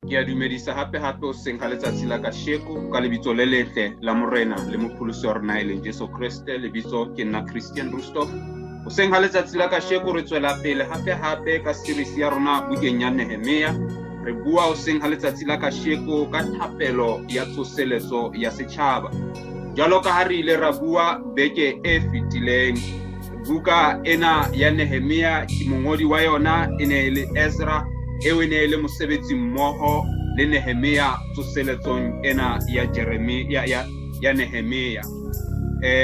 Ke a dumedisa hape hape hoseng ha letsatsi la kasheko ka lebitso le letle la Morena le Mopholosi wa rona e leng Jesu Kreste. Lebitso ke nna Christian Rustoff. Hoseng ha letsatsi la kasheko re tswela pele hape hape ka series ya rona bukeng ya Nehemia. Re bua hoseng ha letsatsi la kasheko ka thapelo ya tsoseletso ya setjhaba. Jwalo ka ha re ile ra bua beke e fetileng, buka ena ya Nehemia ke mongodi wa yona e ne e le Ezra, eo e ne e le mosebetsi mmoho le Nehemia tsoseletsong ena ya Jeremia ya Nehemia.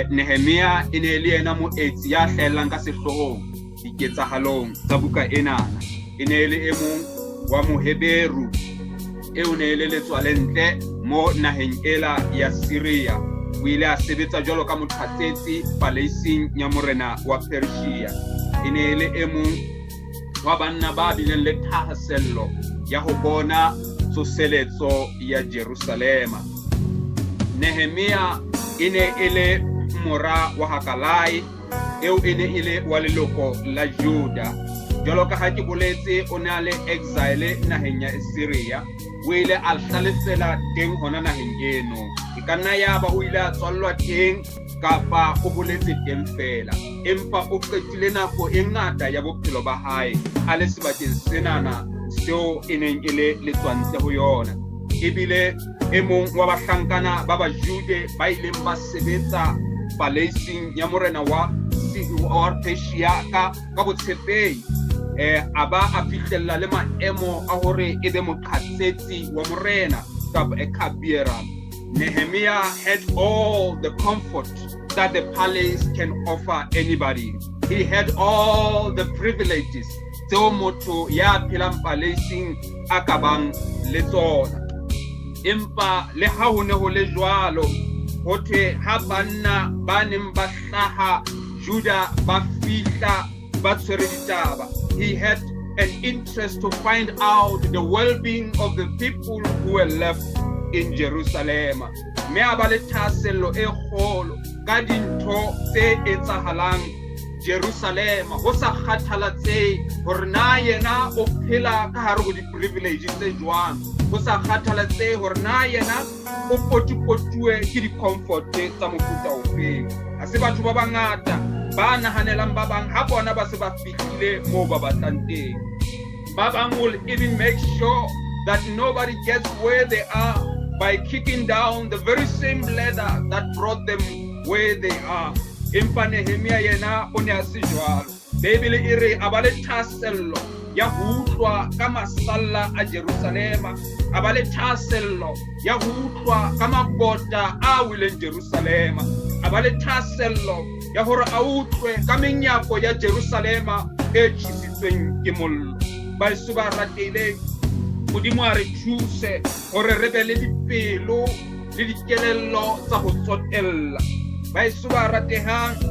Nehemia e ne e le yena moetsi ya hlahellang ka sehloohong diketsahalong tsa buka ena. E ne e le e mong wa Moheberu eo ne e le letswalentle mo naheng ela ya Syria. O ile a sebetsa jwalo ka moqhatsetsi paleising ya morena wa Persia. E ne e le e mong wa banna ba bileng le thahasello ya ho bona tsoseletso ya Jerusalema. Nehemia e ne e le mora wa Hakalai, eo e ne e le wa leloko la Juda. Jwalo ka ha ke boletse, o ne a le exile naheng ya Syria. O ile a hlalefela teng hona naheng eno. E ka nna ya ba o ile a tswallwa teng kapa o holetse teng feela, empa o qetile nako e ngata ya bophelo ba hae a le sebakeng senana seo e neng e le letswantle ho yona. Ebile e mong wa bahlankana ba Bajude ba ileng ba sebetsa paleising ya morena wa Persia ka botshepehi, a ba a fihlella le maemo a hore e be moqhatsetsi wa morena kapa a cupbearer. Nehemiah had all the comfort that the palace can offer anybody. He had all the privileges tseo motho ya phelang paleising a ka bang le tsona. Empa le ha ho ne ho le jwalo, ho thwe ha banna ba neng ba hlaha Juda ba fihla ba tshwere ditaba, he had an interest to find out the well-being of the people who were left in Jerusalem. Mme a ba le thahasello e kgolo ka dintho tse etsahalang Jerusalem, ho sa kgathalatsehe hore na yena o phela ka hare ho di-privilege tse jwang, ho sa kgathalatsehe hore na yena o potupotuwe ke di-comfort tsa mofuta ofeng. Ha se batho ba bangata ba nahanelang ba bang ha bona ba se ba fihlile moo ba batlang teng. Ba bang will even make sure that nobody gets where they are by kicking down the very same ladder that brought them where they are. Empa Nehemia yena o ne a se jwalo. Bibele e re a ba le thahasello ya ho utlwa ka masalla a Jerusalema, a ba le thahasello ya ho utlwa ka mabota a weleng Jerusalema, a ba le thahasello ya hore a utlwe ka menyako ya Jerusalema e tjhesitsweng ke mollo. Baeso ba ratehileng, Modimo a re thuse hore re be le dipelo le dikelello tsa ho tsotella. Baeso ba ratehang,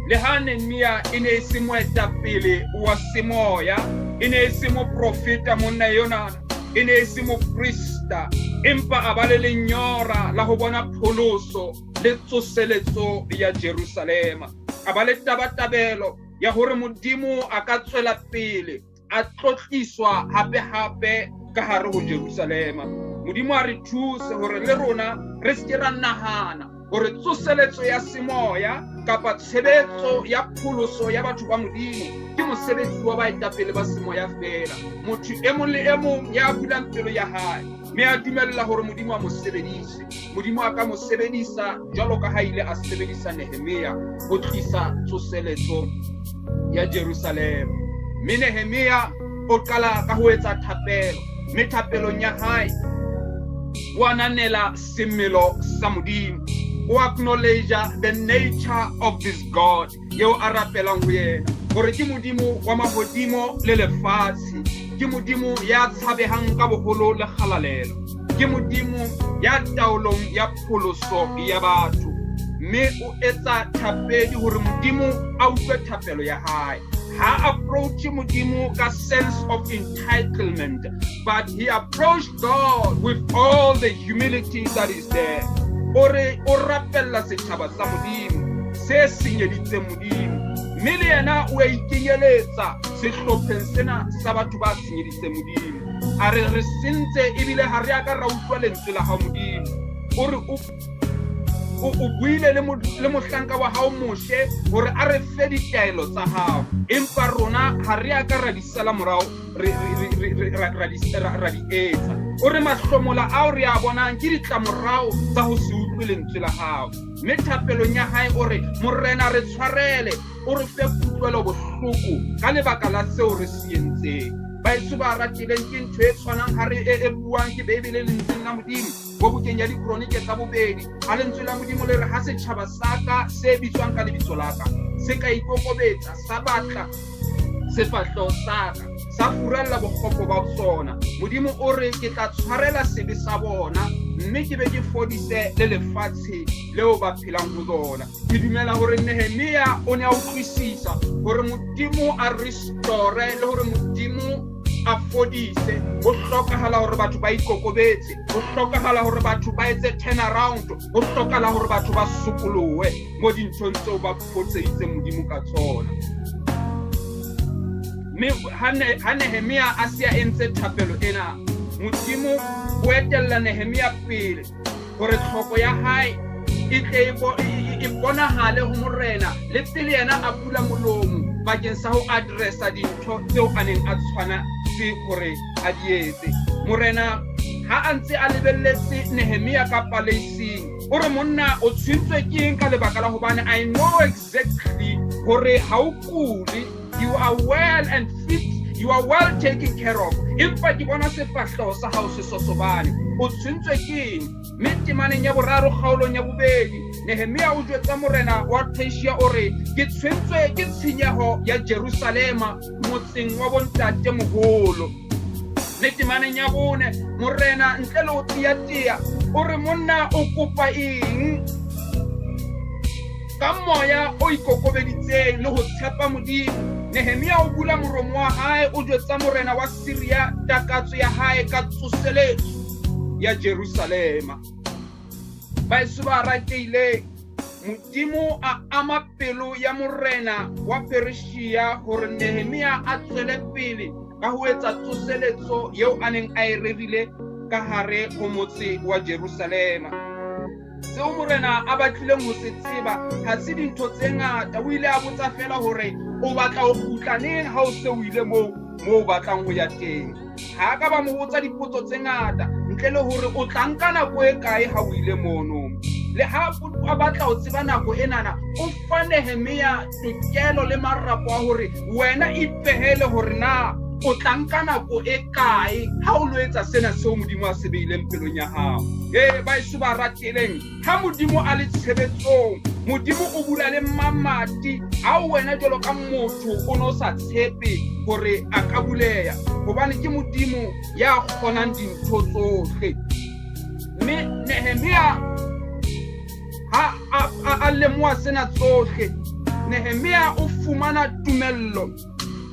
le ha Nehemia e ne e se moetapele wa semoya, e ne e se moprofeta monna yonana, e ne e se moprista, empa a ba le lenyora la ho bona pholoso le tsoseletso ya Jerusalema. A ba le tabatabelo ya hore Modimo a ka tswela pele a tlotliswa hape hape ka hare ho Jerusalema. Modimo a re thuse hore le rona re se ke ra nahana hore tsoseletso ya semoya kapa tshebetso ya pholoso ya batho ba Modimo ke mosebetsi wa baetapele ba semoya feela. Motho e mong le e mong ya bulang pelo ya hae mme a dumella hore Modimo a mo sebedise, Modimo a ka mo sebedisa jwalo ka ha ile a sebedisa Nehemia ho tlisa tsoseletso ya Jerusalema. Mme Nehemia o qala ka ho etsa thapelo, mme thapelong ya hae o ananela semelo sa Modimo, o acknowledge the nature of this God eo a rapelang ho yena, hore ke Modimo wa mahodimo le lefatshe, ke Modimo ya tshabehang ka boholo le kgalalelo, ke Modimo ya taolong ya pholoso ya batho. Mme o etsa thapedi hore Modimo a utlwe thapelo ya hae. Ha approach Modimo ka sense of entitlement, but he approached God with all the humility that is there. O re o rapella setjhaba sa Modimo se senyeditseng Modimo, mme le yena o a ikenyeletsa sehlopheng sena sa batho ba senyeditseng Modimo. A re re sentse ebile ha re a ka ra utlwa lentswe la hao Modimo. O re o buile le mohlanka wa hao Moshe hore a re fe ditaelo tsa hao, empa rona ha re a ka ra di sala morao, ra di etsa. O re mahlomola ao re a bonang ke ditlamorao tsa ho se utlwe lentswe la hao. Mme thapelong ya hae o re, Morena re tshwarele, o re fe kutlwelo bohloko ka lebaka la seo re se entseng. Baeso ba ratileng, ke ntho e tshwanang ha re e buang ke Bibele lentsweng la Modimo bo bukeng ya Dikronike tsa bobedi, ha lentswe la Modimo le re ha setjhaba sa ka se bitswang ka lebitso la ka se ka ikokobetsa, sa batla sefahleho sa ka, sa furalla bokgopo ba sona, Modimo o re ke tla tshwarela sebe sa bona mme ke be ke fodise le lefatshe leo ba phelang ho lona. Ke dumela hore Nehemia o ne a utlwisisa hore Modimo a restore le hore Modimo a fodise, ho hlokahala hore batho ba ikokobetse, ho hlokahala hore batho ba etse turn around, ho hlokahala hore batho ba sokolohe mo dinthong tseo ba fotseditseng Modimo ka tsona. Mme ha Nehemia a se a entse thapelo ena, Modimo o etella Nehemia pele hore tlhoko ya hae e tle e bonahale ho morena le pele yena a bula molomo bakeng sa ho addressa dintho tseo a neng a tshwanetse hore a di etse. Morena ha a ntse a lebelletse Nehemia ka paleising, o re monna o tshwentswe ke eng ka lebaka la hobane I know exactly hore ha o kule, you are well and fit, you are well taken care of, empa ke bona sefahleho sa hao se sosobane, o tshwentswe ke eng? Mme temaneng ya boraro kgaolong ya bobedi, Nehemia o jwetsa morena wa Persia o re ke tshwentswe ke tshenyeho ya Jerusalema motseng wa bontate moholo. Mme temaneng ya bone, morena ntle le ho teatea o re monna o kopa eng? Ka moya o ikokobeditseng le ho tshepa Modimo, Nehemia o bula moromo wa hae, o jwetsa morena wa Syria takatso ya hae ka tsoseletso ya Jerusalema. Baeso ba ratehileng, Modimo a ama pelo ya morena wa Persia hore Nehemia a tswele pele ka ho etsa tsoseletso eo a neng a e rerile ka hare ho motse wa Jerusalema. Seo morena a batlileng ho se tseba ha se dintho tse ngata. O ile a botsa feela hore o batla ho kgutla neng ha o se o ile moo o batlang ho ya teng. Ha a ka ba mo botsa dipotso tse ngata ntle le hore o tla nka nako e kae ha o ile mono. Le ha a batla ho tseba nako enana, o fa Nehemia tokelo le marapo a hore wena ipehele hore na o tla nka nako e kae ha o lo etsa sena seo Modimo a se beileng pelong ya hao. Ee, baeso ba ratileng, ha Modimo a le tshebetsong, Modimo o bula le mamati ao wena jwalo ka motho o no sa tshepe hore a ka buleha, hobane ke Modimo ya kgonang dintho tsohle. Mme Nehemia ha a lemoha sena tsohle, Nehemia o fumana tumello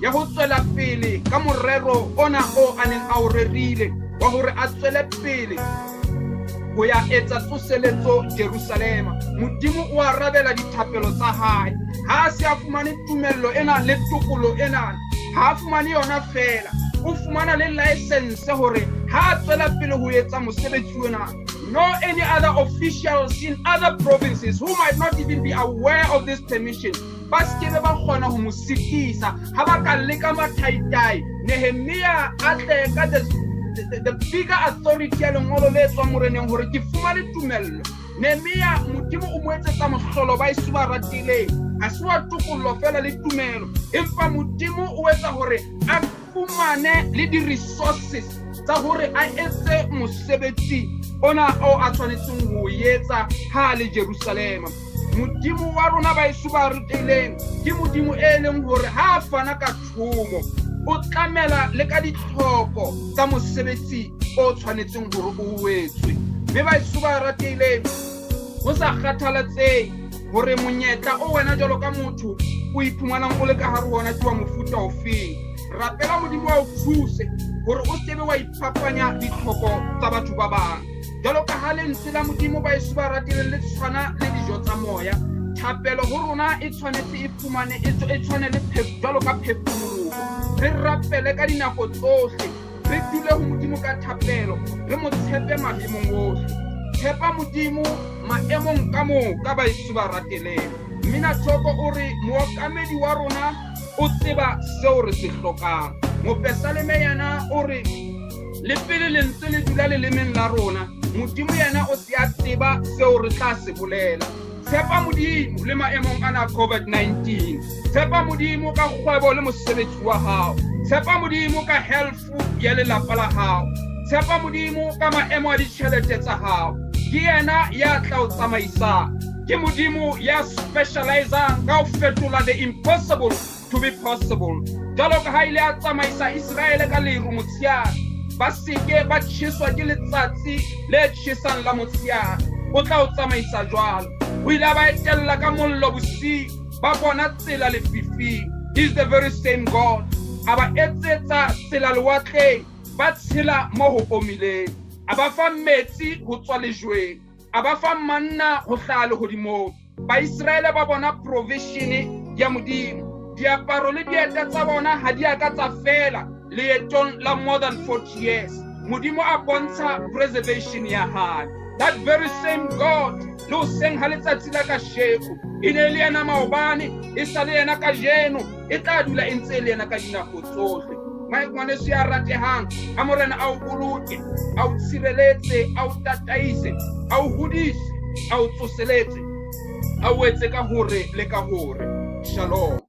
ya ho tswela pele ka morero ona o a neng a o rerile wa hore a tswele pele ho ya etsa tsoseletso Jerusalema. Modimo o arabela dithapelo tsa hae. Ha a se a fumane tumello ena le tokolo ena, ha a fumane yona feela, o fumana le license hore ha a tswela pele ho etsa mosebetsi ona, no any other officials in other provinces who might not even be aware of this permission ba se ke ba kgona ho mo sitisa. Ha ba ka leka mathaitai, Nehemia a tle ka the bigger authority ya lengolo le tswang moreneng hore ke fumane tumello. Nehemia, Modimo o mo etsetsa mohlolo ba eso ba ratileng. Ha se wa tokollo feela le tumelo, empa Modimo o etsa hore a fumane le di-resources tsa hore a etse mosebetsi ona o a tshwanetseng ho o etsa ha a le Jerusalema. Modimo wa rona baeso ba rutileng ke Modimo e leng hore ha a fana ka thomo o tlamela le ka ditlhoko tsa mosebetsi o tshwanetseng hore o etswe. Mme baeso ba ratileng, ho sa kgathalatsehe hore monyetla o wena jwalo ka motho o iphumanang o le ka hare ho ona ke wa mofuta ofeng, rapela Modimo wa o thuse hore o sebe wa iphapanya ditlhoko tsa batho ba bang. Jwalo ka ha lentswe la Modimo baeso ba ratileng le tshwana le dijo tsa moya, thapelo ho rona e tshwanetse e fumane e tshwane le jwalo ka phefumoloho. Re rapele ka dinako tsohle, re dule ho Modimo ka thapelo, re mo tshepe maemong ohle. Tshepa Modimo maemong ka moka, baeso ba rateleng. Mmina Thoko o re mookamedi wa rona o tseba seo re se hlokang. Mopesaleme yena o re le pele lentswe le dula lelemeng la rona, Modimo yena o se a tseba seo re tla se bolela. Tshepa Modimo le maemong ana a COVID-19. Tshepa Modimo ka kgwebo le mosebetsi wa hao. Tshepa Modimo ka health ya lelapa la hao. Tshepa Modimo ka maemo a ditjhelete tsa hao. Ke yena ya tla o tsamaisang. Ke Modimo ya specializang ka ho fetola the impossible to be possible. Jwalo ka ha ile a tsamaisa Iseraele ka leru motsheare, ba seke ba tjheswa ke letsatsi le tjhesang la motsheare, o tla o tsamaisa jwalo. O ile a ba etella ka mollo bosiu, ba bona tsela lefifing. He's the very same God. A ba etsetsa tsela lewatleng, ba tshela mo ho omileng. A ba fa metsi ho tswa lejweng, a ba fa manna ho hlaha lehodimong. Baiseraele ba bona provision ya Modimo. Diaparo le dieta tsa bona ha di a ka tsa fela leetong la more than 40 years. Modimo a bontsha preservation ya hae. That very same God le hoseng ha letsatsi la kasheko, e ne e le yena maobane, e sa le yena kajeno, e tla dula e ntse e le yena ka dinako tsohle. Ngwaneso ya ratehang, a Morena a o boloke, a o tshireletse, a o tataise, a o hodise, a o tsoseletse, a o etse ka hore le ka hore. Shalom.